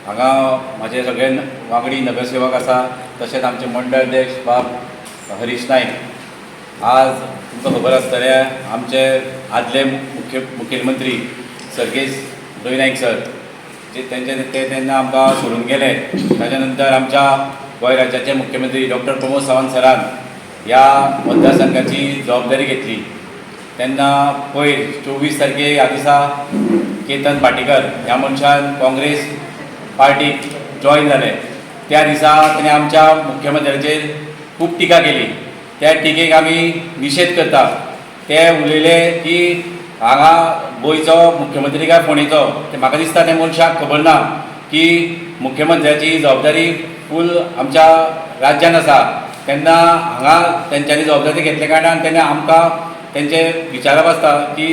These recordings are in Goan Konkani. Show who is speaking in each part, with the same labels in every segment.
Speaker 1: हांगा म्हाजे सगळे वांगडी नगरसेवक आसा, तशेंच आमचे मंडळ अध्यक्ष बाब हरीश नायक. आज तुमकां खबर आसतलें, आमचे आदले मुखेलमंत्री सर्गेस्त रवी नायक सर जे तेंचे ते तेन्ना आमकां सोडून गेले. ताच्या नंतर आमच्या गोंय राज्याचे मुख्यमंत्री डॉक्टर प्रमोद सावंत सरान ह्या मतदारसंघाची जबाबदारी घेतली. तेन्ना पयर 24 तारखे ह्या दिसा केतन भाटीकर ह्या मनशान काँग्रेस पार्टीक जॉयन जाले. त्या दिसा तेणे आमच्या मुख्यमंत्र्याचेर खूब टिका केली. त्या टिकेक आमी निशेध करता. ते उलयले की हांगा गोंयचो मुख्यमंत्री काय फोंडेचो. ते म्हाका दिसता त्या मनशाक खबर ना की मुख्यमंत्र्याची जबाबदारी फूल आमच्या राज्यान आसा. तेन्ना हांगा तेंच्यांनी जबाबदारी घेतल्या कारणान तेन्ना आमकां तेंचे विचारप आसता की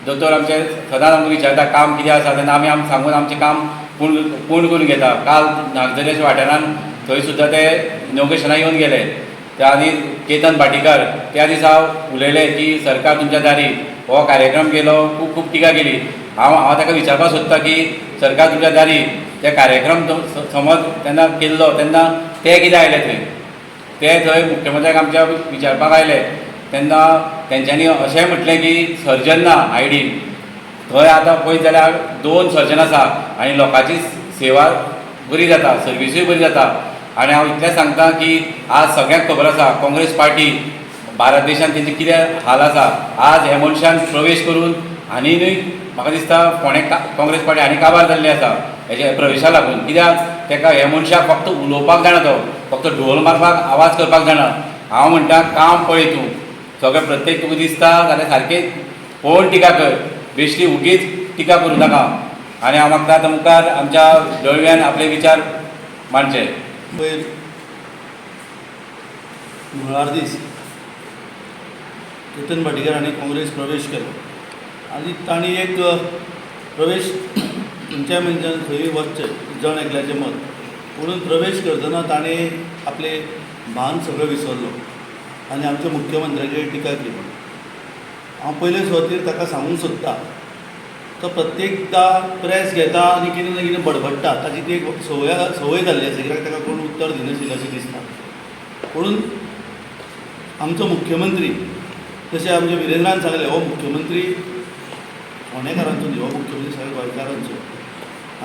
Speaker 1: दोतोर आमचे सदांच आमकां विचारता, काम कितें आसा. तेन्ना आमी आम सांगून आमचें काम पूर्ण पूर्ण करून घेता. काल नागझरी वाठारान थंय सुद्दां ते इनॉग्रेशनाक येवन गेले. त्या आनी केतन भाटीकर त्या दिसा उलयले की सरकार तुमच्या दारी हो कार्यक्रम केलो. खूब खूब टिका केली. हांव हांव ताका विचारपाक सोदता की सरकार तुमच्या दारी ते कार्यक्रम समज तेन्ना केल्लो, तेन्ना ते कितें आयले थंय? ते थंय मुख्यमंत्र्याक आमच्या विचारपाक आयले तेन्ना तेंच्यांनी अशेंय म्हटलें की सर्जन ना आयडीन थंय. आतां पळयत जाल्यार दोन सर्जन आसा आनी लोकांची सेवा बरी जाता, सर्विसूय बरी जाता. आनी हांव इतलें सांगता की आज सगळ्यांक खबर आसा, काँग्रेस पार्टी भारत देशान तेंचे कितें हाल आसा. आज ह्या मनशान प्रवेश करून आनी न्हय, म्हाका दिसता फोंडें काँग्रेस पार्टी आनी काबार जाल्ली आसा हेजे प्रवेशा लागून. कित्याक तेका ह्या मनशाक फक्त उलोवपाक जाणा, तो फक्त ढोल मारपाक, आवाज करपाक जाणा. हांव म्हणटा, काम पळय तूं सगळें. प्रत्येक तुका दिसता जाल्यार सारकें पळोवन टिका कर, बेश्टी उगीच टिका करूं नाका. आनी हांव मागता, आतां मुखार आमच्या दळव्यान आपले विचार मांडचे.
Speaker 2: पयर मंगळार दीस केतन भाटीकर हांणी काँग्रेस प्रवेश केलो आनी तांणी एक प्रवेश खंयच्याय मनशान खंय वचचें, जण एकल्याचें मत. पुणून प्रवेश करतना ताणें आपलें भान सगळें विसरलो आनी आमच्या मुख्यमंत्र्याचेर टिका केली. हांव पयले सुवातेर ताका सांगूंक सोदता, तो प्रत्येकदा प्रेस घेता आनी कितें ना कितें बडबडटा. ताची ती एक संवय संवय जाल्ली आसा, कित्याक ताका कोण उत्तर दिनाशिल्लें अशें दिसता. पुणून आमचो मुख्यमंत्री, जशें आमच्या विरेंद्रान सांगलें, हो मुख्यमंत्री फोंडेकारांचो न्ही, हो मुख्यमंत्री सगळ्या गोंयकारांचो.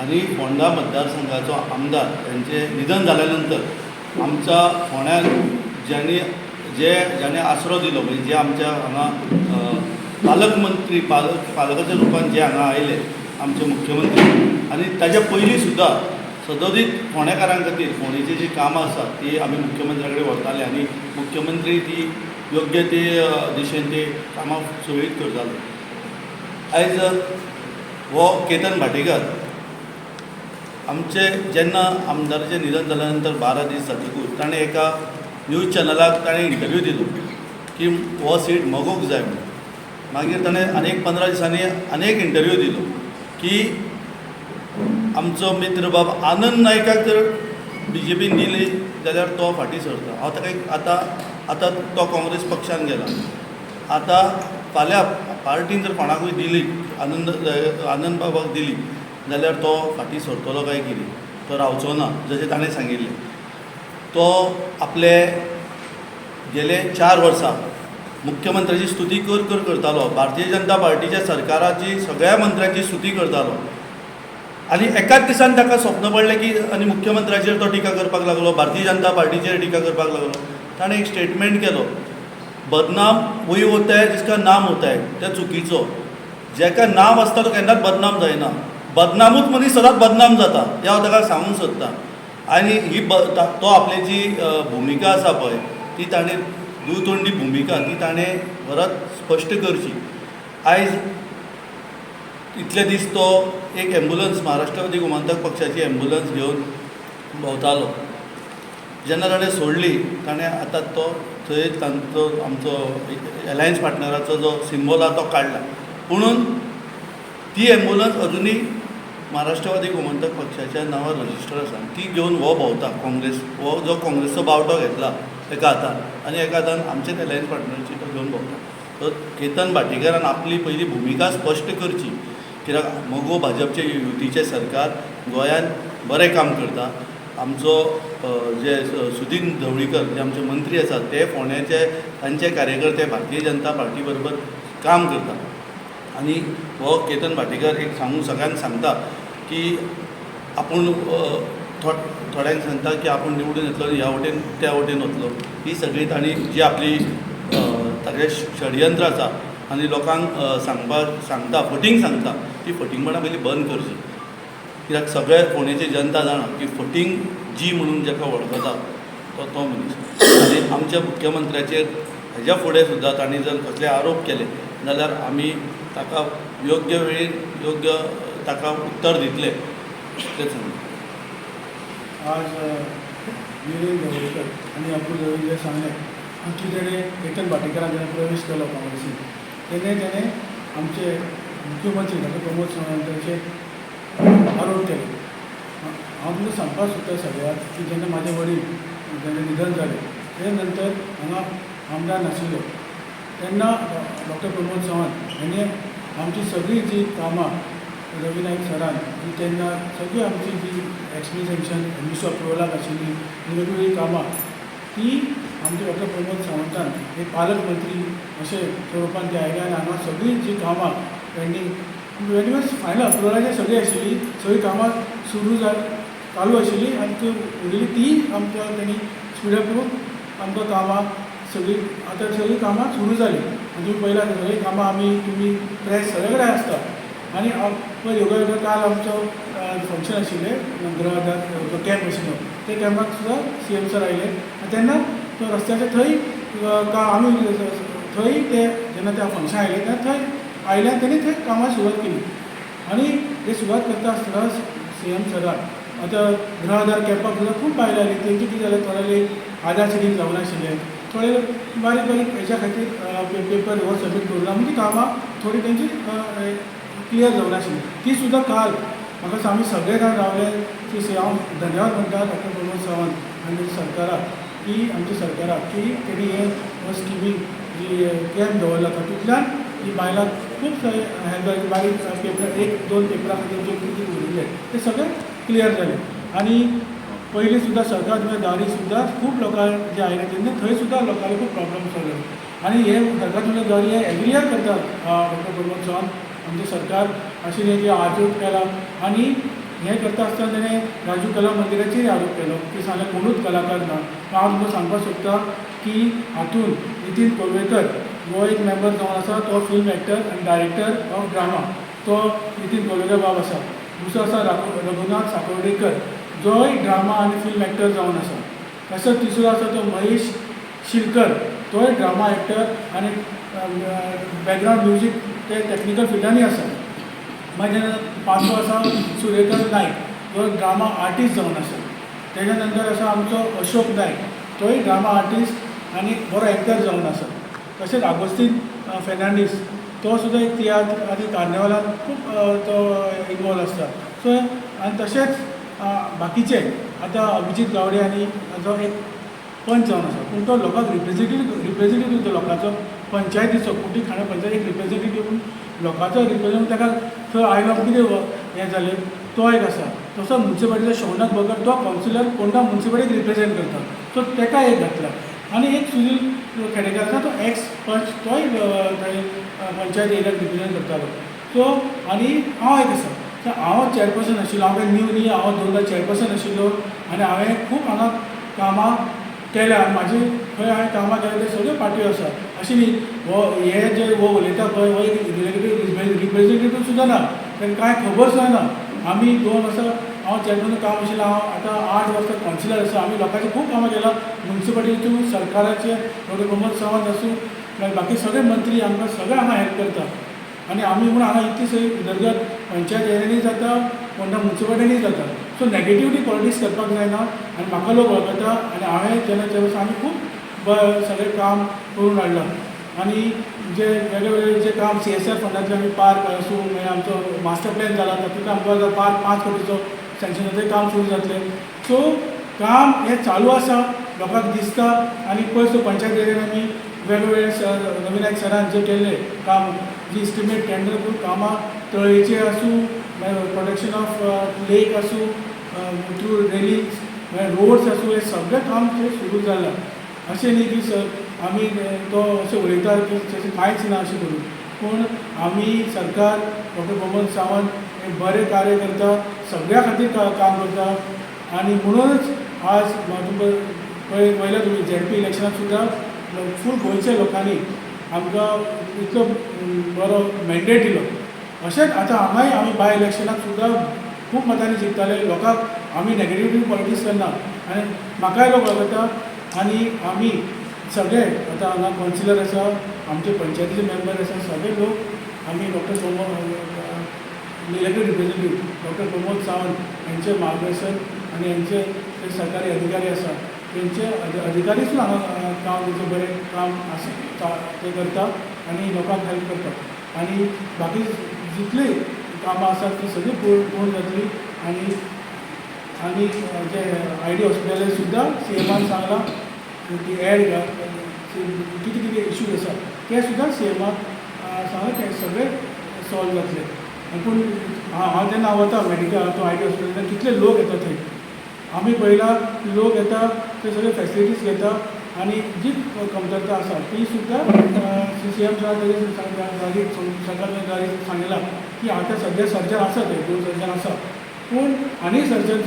Speaker 2: आनी फोंडा मतदारसंघाचो आमदार हेंचें निधन जाल्या नंतर आमच्या फोंड्यान ज्यांनी जे ज्याणे आसरो दिलो, म्हणजे जे आमच्या हांगा पालकमंत्री, पालकाच्या रुपान जे हांगा आयले आमचे मुख्यमंत्री, आनी ताच्या पयलीं सुद्दां सदोदीत फोंडेकारां खातीर फोंडेची जी कामां आसात ती आमी मुख्यमंत्र्या कडेन व्हरताले आनी मुख्यमंत्री ती योग्य ते दिशेन ते कामां सुरळीत करताले. आयज हो केतन भाटीकर आमचे जेन्ना आमदाराचें निधन जाल्या नंतर 12 दीस जातकूच ताणें एका न्यूज चॅनलाक ताणें इंटरव्यू दिलो की हो सीट मगोक जाय म्हणून. मागीर ताणें आनी एक 15 दिसांनी आनी एक इंटरव्यू दिलो की आमचो मित्र बाब आनंद नायकाक जर बीजेपीन दिली जाल्यार तो फाटीं सरता. हांव ताका एक आतां आतां तो काँग्रेस पक्षान गेला. आतां फाल्यां पार्टीन जर कोणाकूय दिली, आनंद बाबाक दिली जाल्यार तो फाटीं सरतलो काय कितें, तो रावचो ना. जशें ताणें सांगिल्लें, तो आपले गेले 4 वर्सां मुख्यमंत्र्याची स्तुती कर कर करतालो, भारतीय जनता पार्टीच्या सरकाराची, सगळ्या मंत्र्यांची स्तुती करतालो आनी एकाच दिसान ताका स्वप्न पडलें की आनी मुख्यमंत्र्याचेर तो टिका करपाक लागलो, भारतीय जनता पार्टीचेर टिका करपाक लागलो. ताणें एक स्टेटमेंट केलो, "बदनाम वही होता है जिसका नाम होता है." त्या चुकीचो. जेका नाम आसता तो केन्नाच बदनाम जायना. बदनामूच मनीस सदांच बदनाम जाता, हें हांव ताका सांगूंक सोदतां. आनी ही तो आपली जी भुमिका आसा पळय, ती ताणें दुतोंडी भुमिका ती ताणें परत स्पश्ट करची. आयज इतले दीस तो एक एम्बुलन्स, महाराष्ट्रवादी गोमंतक पक्षाची एम्बुलन्स घेवन भोंवतालो. जेन्ना ताणें सोडली, ताणें आतां तो थंय तांचो आमचो एलायन्स पार्टनराचो जो सिंबॉल आहा तो काडला. पुणून ती एम्बुलन्स अजुनूय महाराष्ट्रवादी गोमंतक पक्षाच्या नांवार रजिस्टर आसा. ती घेवन हो भोंवता. काँग्रेस हो जो काँग्रेसचो बावटो घेतला एका हातान आनी एका हातान आमचेच एलायन्स पार्टनरची तो घेवन भोंवता. सो केतन भाटीकारान आपली पयली भुमिका स्पश्ट करची, कित्याक मगो भाजपचे युतीचें सरकार गोंयांत बरें काम करता. आमचो जे सुदीन ढवळीकर जे आमचे मंत्री आसात ते फोंड्याचे तांचे कार्यकर्ते भारतीय जनता पार्टी बरोबर काम करता. आनी हो केतन भाटीकर एक सांगूंक सगळ्यांक सांगता की आपूण थोड्यांक सांगता की आपूण निवडून येतलो, ह्या वटेन त्या वटेन वतलो. ही सगळी तांणी जी आपली तागेलें षडयंत्र आसा आनी लोकांक सांगपाक सांगता, फटींग सांगता, ती फटींगपणां पयलीं बंद करची. कित्याक सगळे फोंडेची जनता जाणा की फटींग जी म्हणून जाका वळखता तो तो मनीस. आनी आमच्या मुख्यमंत्र्याचेर हेज्या फुडें सुद्दां तांणी जर कसले आरोप केले जाल्यार आमी ताका योग्य वेळेर योग्य ताका उत्तर दितले, तें सांगता.
Speaker 3: आज मिलिंद ढवळीकर आनी अपूल ढवळी जे सांगलें की तेणें केतन भाटीकारान जेन्ना प्रवेश केलो काँग्रेसीन तेन्ना तेणें आमचे मुख्यमंत्री डॉक्टर प्रमोद सावंत तांचेर आरोप केले. हांव तुमकां सांगपाक सोदता सगळ्यांक की जेन्ना म्हाजे वडील जेन्ना निधन जालें ते नंतर हांगा आमदार नाशिल्लो तेन्ना डॉक्टर प्रमोद सावंत हांणी आमची सगळीं जी कामां रवी नायक सरान जी तेन्ना सगळी आमची जी एक्सप्रेस सँक्शन एमईसी अप्रुवलाक आशिल्ली वेगवेगळीं कामां ती आमचे डॉक्टर प्रमोद सावंतान एक पालकमंत्री अशें स्वरुपान ते आयले आनी हांगा सगळीं जी कामां पेंडींग वेरी फायनल अप्रुवलाचेर सगळीं आशिल्ली, सगळीं कामां सुरू चालू आशिल्ली आनी ती उरिल्ली ती आमकां तेणी स्पिडअप करून आमकां कामां सगळीं आतां सगळीं कामां सुरू जालीं. आनी तुमी पळयलां सगळीं कामां आमी तुमी प्रेस सगळे कडेन आसता. आनी पळय योगायोग काल आमचो फंक्शन आशिल्लें गृहदार कॅम्प आशिल्लो, ते कॅम्पाक सुद्दां सीएम सर आयले आनी तेन्ना तो रस्त्याचे थंय आमी थंय ते जेन्ना त्या फंक्शन आयले तेन्ना थंय आयले आनी तेणी थंय कामां सुरवात केली. आनी ते सुरवात करता आसतना सीएम सरान आतां गृहआधार कॅम्पाक सुद्दां खूब बायलां आयलीं. तेंचें कितें जालें, थोड्यांले आधार सिडींग जावनाशिल्लें, थोडे बारीक बारीक हेच्या खातीर पेपर हो सबमीट करूं ना, म्हणजे कामां थोडी तेंची क्लियर जावनाशिल्ली. ती सुद्दां काल म्हाका आमी सगळे जाण रावले की हांव धन्यवाद म्हणटा डॉक्टर प्रमोद सावंत आनी सरकाराक की आमच्या सरकाराक की तेणी हे स्किमींग जी कॅम्प दवरला तातूंतल्यान ही बायलांक खूब हेल्प जाली. बारीक पेपर एक दोन पेपरा खातीर जे कितें उरिल्ले ते सगळे क्लियर जाले. आनी पयलीं सुद्दां सरकार तुमच्या दारी सुद्दां खूब लोकांक जे आयले तेन्ना थंय सुद्दां लोकांक खूब प्रॉब्लम जाले. आनी हे सरकार तुमच्या दारी हे एवरी इयर करतात डॉक्टर प्रमोद सावंत आमचें सरकार अशें न्ही की आजूच केला. आनी हें करता आसतना तेणें राजू कला मंदिराचेर आरोप केलो की सांगलें कोणूच कलाकार ना. हांव तुमकां सांगपाक सोदता की हातूंत नितीन कोलवेकर हो एक मेंबर जावन आसा, तो फिल्म एक्टर आनी डायरेक्टर ऑफ ड्रामा, तो नितीन कोलवेकर बाब आसा. दुसरो आसा रघुनाथ साकोर्डेकर जोय ड्रामा आनी फिल्म एक्टर जावन आसा. तसोच तिसरो आसा तो महेश शिलकर, तोय ड्रामा एक्टर आनी बॅकग्रावंड म्युजीक ते टॅक्निकल फिल्डांनी आसा. मागीर पांचवो आसा सुरेकर नायक, जो ड्रामा आर्टिस्ट जावन आसा. तेज्या नंतर आसा आमचो अशोक नायक, तोय ड्रामा आर्टिस्ट आनी बरो एक्टर जावन आसा. तशेंच आगोस्तीन फेर्नांडीस, तो सुद्दां एक तियात्र आनी कार्निवालान खूब तो इनवॉल्व आसता. सो आनी तशेंच बाकीचे आतां अभिजीत गावडे आनी जो एक पंच जावन आसा, पूण तो लोकांक रिप्रेजेंटेटीव तो लोकांचो पंचायतीचो कुटी खाणा पंचायत एक रिप्रेजेंटेटीव म्हूण लोकांचो रिप्रेजेंटेटीव ताका थंय आयलो कितें हें जालें तो एक आसा. तसो मुन्सिपालिटीचो शौनक भगत तो कावन्सिलर पोंडा मुन्सिपालिटीक रिप्रेजेंट करता, सो ताका एक घातला. आनी एक सुनील खेडेकर आसा तो एक्स पंच, तोय थंय पंचायत एरियाक रिप्रेजेंट करतालो. सो आनी हांव एक आसा, सो हांव चॅरपर्सन आशिल्लो, हांव कांय न्यू न्ही, हांव दोनदां चॅरपर्सन आशिल्लो आनी हांवें खूब हांगा कामां केल्या आनी म्हाजी खंय हांवें कामां केल्या ते सगळ्यो पाटयो आसा. अशें न्ही हो हे जे हो उलयता पळय हो एक रिप्रेजेंटेटीव सुद्दां ना, ताका कांय खबर सुद्दां ना. आमी 2 वर्सां हांव चॅरपर्सन काम आशिल्लो, हांव आतां 8 वर्सां कावन्सिलर आसा. आमी लोकांचें खूब कामां केलां, मुन्सिपालिटीतून सरकाराचे डॉक्टर प्रमोद सावंत आसूं मागीर बाकी सगळे मंत्री आमकां सगळे हांगा हेल्प करता. आनी आमी म्हूण हांगा इतली सगळी उदरगत पंचायत एरियांनी जाता, पोंडा मुन्सिपालिटींनी जाता. सो नेगेटिवली पॉलिटिक्स करपाक जायना. आनी म्हाका लोक वळखता आनी हांवें जेन्ना ते वर्सा आमी खूब सगळें काम करून हाडलां. आनी जे वेगळे वेगळे जे काम सीएसआर फंडांतले आमी पार्क आसूं, मागीर आमचो मास्टर प्लॅन जाला तातूंत आमकां आतां पार्क 5 कोटीचो सँक्शन जाता, तें काम सुरू जातलें. सो काम हें चालू आसा, लोकांक दिसता. आनी पयस पंचायत एरियान आमी वेगवेगळे रवी नायक सरान जे केल्लें काम, जी इस्टिमेट टेंडर करून कामां तळयेचें आसूं, मागीर प्रोटेक्शन ऑफ लेक आसूं, थ्रू रेलिंग्स म्हळ्यार रोड्स आसूं, हे सगळें काम थंय सुरू जालां. अशें न्ही की सर आमी तो अशें उलयता की तशें कांयच ना अशें करून, पूण आमी सरकार डॉक्टर प्रमोद सावंत हे बरें कार्य करता, सगळ्या खातीर काम करता. आनी म्हणूनच आज तुमकां पळय पळयल्या तुमी झेडपी इलेक्शनाक सुद्दां फूल गोंयच्या लोकांनी आमकां इतलो बरो मॅन्डेट दिलो. अशेंच आतां हांगाय आमी बाय इलेक्शनाक सुद्दां खूब मतांनी जिखताले. लोकांक आमी नेगेटिव्ह पॉलिटिक्स करना आनी म्हाकाय लोक वळखता. आनी आमी सगळे आतां हांगा कावन्सिलर आसा, आमचे पंचायतीचे मेंबर आसा, सगळे लोक आमी doctor Pramod, elected representative doctor Pramod Sawant यांचे मार्गदर्शन आनी यांचे ते सरकारी अधिकारी आसा, तेंचे अधिकारी सुद्दां हांगा काम तेंचें बरें काम आसा, ते करता आनी लोकांक हेल्प करता. आनी बाकी जितली कामां आसात ती सगळीं पूर्ण जातली. आनी आनी जे आयडी हॉस्पिटल सुद्दां सी एमान सांगलां की एड कितें कितें इश्यूज आसा ते सुद्दां सी एमान सांगलां, ते सगळे सॉल्व जातले. पूण हांव जेन्ना वता मेडिकल तो आयडी हॉस्पिटल, कितले लोक येता थंय आमी पळयला. लोक येता, ते सगळे फॅसिलिटीज घेता आनी जी कमतरता आसा ती सुद्दां सी एम सर जाली सरकार जाली सांगिलां की आतां सद्या सर्जन आसा, ते दोन सर्जन आसा, पूण आनी सर्जन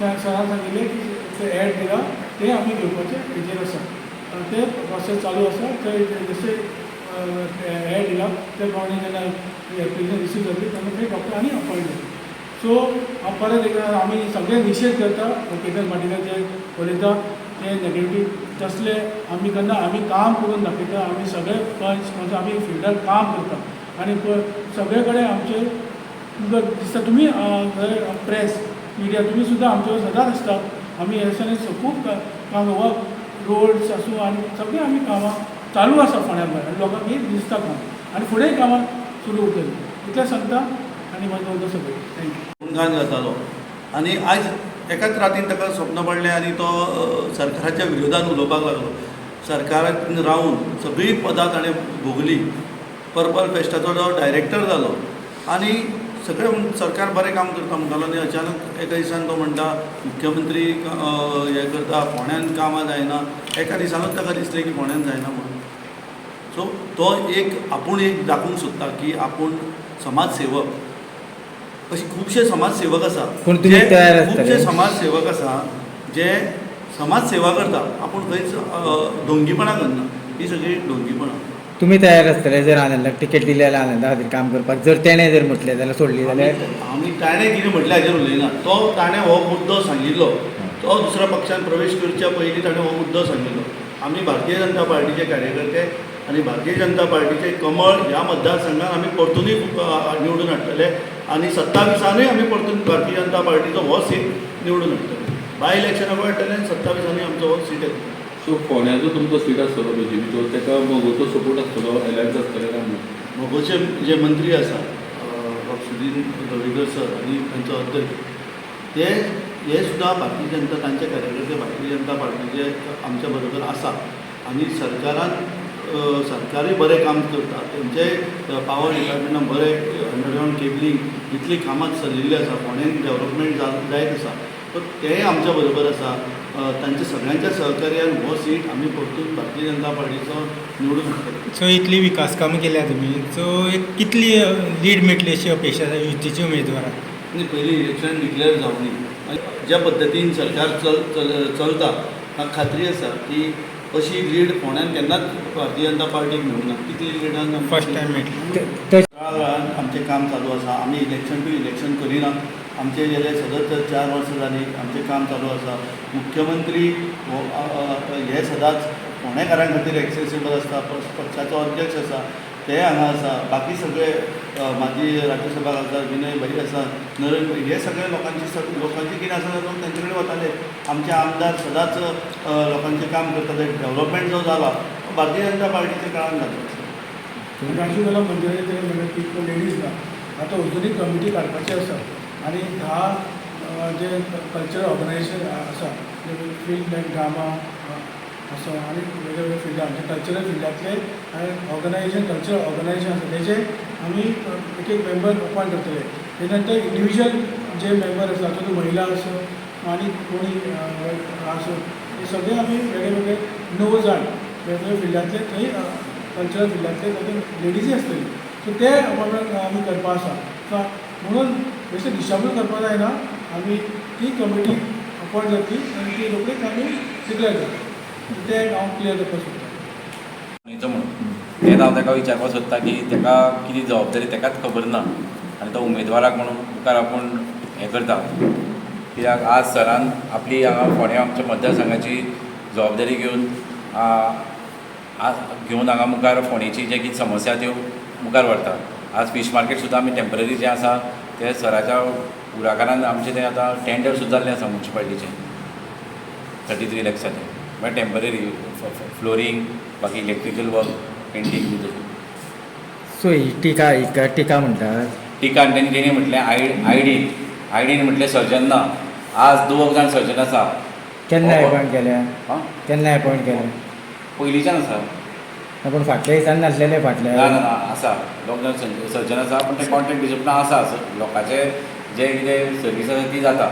Speaker 3: सरान सांगिल्लें की ते एड दिला, ते आमी घेवपाचे हेजेर आसा, ते प्रोसेस चालू आसा. ते जशें एड दिला ते प्रमाणे जेन्ना एप्लिकेशन रिसीव जातली तेन्ना ते डॉक्टर आनी अपॉयंट जातले. सो हांव परत एकदा आमी सगळे निशेध करता केतन भाटीकार जे उलयता ते नेगेटिव्ह, तसले आमी करना. आमी काम करून दाखयता. आमी सगळे पंच म्हणजे आमी फिल्डार काम करता आनी सगळे कडेन आमचे तुमकां दिसता, तुमी प्रेस मिडिया तुमी सुद्दां आमचे सदांच आसता. आमी हे दिसांनी खूब काम, रोड्स आसूं आनी सगळीं आमी कामां चालू आसा फोंड्या भायर आनी लोकांक दिसता काम आनी फुडेंय कामां सुरू उरतलीं, इतलें सांगता आनी म्हजें उलोवप सगळें. Thank you.
Speaker 2: गुणगान जातालो आनी आयज एकाच रातीन ताका स्वप्न पडलें आनी तो सरकाराच्या विरोधान उलोवपाक लागलो. सरकारान रावन सगळीं पदां ताणें भोगलीं. पर्पल फेस्टाचो तो डायरेक्टर जालो आनी सगळें सरकार बरें काम करता म्हणटालो आनी अचानक एका दिसान तो म्हणटा मुख्यमंत्री हें करता, फोंड्यान कामां जायना. एका दिसानूच ताका दिसलें की फोंड्यान जायना म्हणून. सो तो एक आपूण एक दाखोवंक सोदता की आपूण समाज सेवक. अशे खुबशे समाज सेवक आसा.
Speaker 4: पूण तुमी तयार आसतले.
Speaker 2: खुबशे समाज सेवक आसा जे समाज सेवा करता, आपूण खंयच ढोंगीपणां करना. ही सगळी ढोंगीपणां.
Speaker 4: तुमी तयार आसतले जर आनंदाक तिकेट दिली जाल्यार आनंदा खातीर काम करपाक, जर तेणें जर म्हटलें जाल्यार, सोडली जाल्यार?
Speaker 2: आमी ताणें कितें म्हटलें हाजेर उलयना. तो ताणें हो मुद्दो सांगिल्लो, तो दुसऱ्या पक्षान प्रवेश करच्या पयलीं ताणें हो मुद्दो सांगिल्लो. आमी भारतीय जनता पार्टीचे कार्यकर्ते आनी भारतीय जनता पार्टीचे कमळ ह्या मतदारसंघात आमी परतूनय निवडून हाडटले आनी 27 आनूय आमी परतून भारतीय जनता पार्टीचो हो सीट निवडून हाडटले. बाय इलेक्शनाकूय हाडटले आनी 27 आनूय आमचो हो सीट येतलो.
Speaker 5: सो फोंड्याचो तुमचो सीट आसतलो बीजेपीचो, ताका मगोचो सपोर्ट आसतलो, एलायन्स आसतलें काय म्हणून?
Speaker 2: मगोचे जे मंत्री आसा सुदीन ढवळीकर सर आनी तांचो अध्यक्ष, ते हे सुद्दां भारतीय जनता तांचे कार्यकर्ते भारतीय जनता पार्टीचे आमच्या बरोबर आसा आनी सरकारान सरकारूय बरें काम करता. तेंचे पावर डिपार्टमेंटान बरें अंडरग्रावंड केबलींग इतली कामां चलिल्लीं आसा, फोंड्यान डेवलपमेंट जायत आसा. सो तेय आमच्या बरोबर आसा. तांच्या सगळ्यांच्या सहकार्यान हो सीट आमी परतून भारतीय जनता पार्टीचो निवडून हाडटले.
Speaker 6: सो इतली विकास कामां केल्या तुमी, सो एक कितली लीड मेळटली अशी अपेक्षा आसा युतीच्या उमेदवाराक?
Speaker 2: आनी पयलीं इलेक्शन डिक्लेअर जावनी. ज्या पद्दतीन सरकार चल चल चलता, म्हाका खात्री आसा की अशी लीड फोंड्यान केन्नाच भारतीय जनता पार्टीक मेळूंक ना तितली लिडान.
Speaker 6: फर्स्ट टायम मेळटली.
Speaker 2: वेळावेळान आमचें काम चालू आसा. आमी इलेक्शन टू इलेक्शन करिना. आमचे गेले सतत 4 वर्सां जालीं आमचें काम चालू आसा. मुख्यमंत्री हो हे सदांच फोंडेकारां खातीर एक्सेसिबल आसता. पक्षाचो अध्यक्ष आसा, ते हांगा आसा. बाकी सगळे माजी राज्यसभा खासदार विनय भाई आसा, नरेंद्र भाई, हे सगळे लोकांचे कितें आसा लोक तेंचे कडेन वताले. आमचे आमदार सदांच लोकांचें काम करताले. डेवलपमेंट जो जाला तो भारतीय जनता पार्टीच्या काळान जाता.
Speaker 3: राजीव जाल्यार मंदिराचें तेणें म्हणलें की लेडीज ना, आतां अजुनूय कमिटी काडपाची आसा आनी 10 जे कल्चरल ऑर्गनायझेशन आसा, फिल्म एंड ड्रामा आसा आनी वेगळे वेगळे फिल्डां, म्हणजे कल्चरल फिल्डांतले ऑर्गनायझेशन, कल्चरल ऑर्गनायझेशन आसा, तेजे आमी एक एक मेंबर अपॉयंट करतले. ते नंतर इंडिविज्युअल जे मेंबर आसा, तातूंत महिला आसूं आनी कोणी आसूं, हे सगळे आमी वेगळे वेगळे 9 जाण वेगवेगळे फिल्डांतले, थंय कल्चरल फिल्डांतले, तातूंत लेडीजय आसतली. सो ते अपॉयंटमेंट आमी करपा आसा. सो म्हणून बेश्टे दिशाभूल करपा जायना. आमी ती कमिटी अपॉयंट जातली आनी ती रोखडीच आमी डिक्लेर करतले. तें हांव क्लियर करपाक सोदतां.
Speaker 1: म्हणून तेंच हांव ताका विचारपाक सोदता की ताका कितें जबाबदारी ताकाच खबर ना आनी तो उमेदवाराक म्हणून मुखार आपूण हें करता. कित्याक आज सरान आपली हांगा फोंड्या आमच्या मतदारसंघाची जबाबदारी घेवन घेवन हांगा मुखार फोंडेची जे कितें समस्या त्यो मुखार व्हरता. आज फीश मार्केट सुद्दां आमी टेंपररी जें आसा तें सराच्या फुडाकारान आमचें तें आतां टेंडर सुद्दां जाल्लें आसा मुन्सिपालिटीचें 33 लॅक्साचें, म्हळ्यार टेंपररी फ्लोरींग, बाकी इलेक्ट्रिकल वर्क, पेंटींग बी तशें.
Speaker 4: सो ही टिका, हिका टिका म्हणटात.
Speaker 1: टिका आनी तेणी म्हटलें आयडीन आयडीन म्हटलें सर्जन ना. आज दोग जाण सर्जन आसा.
Speaker 4: केन्ना एपॉयंट केल्या?
Speaker 1: आं?
Speaker 4: केन्ना एपॉयंट केल्या?
Speaker 1: पयलींच्यान आसा.
Speaker 4: ना, पूण फाटल्या दिसान नासलेले फाटल्या.
Speaker 1: ना ना ना, आसा, दोग जाण सर्जन आसा, पूण ते कॉन्ट्रॅक्ट बेजीस आसा. लोकांचे जे कितें सर्वीस आसा ती जाता.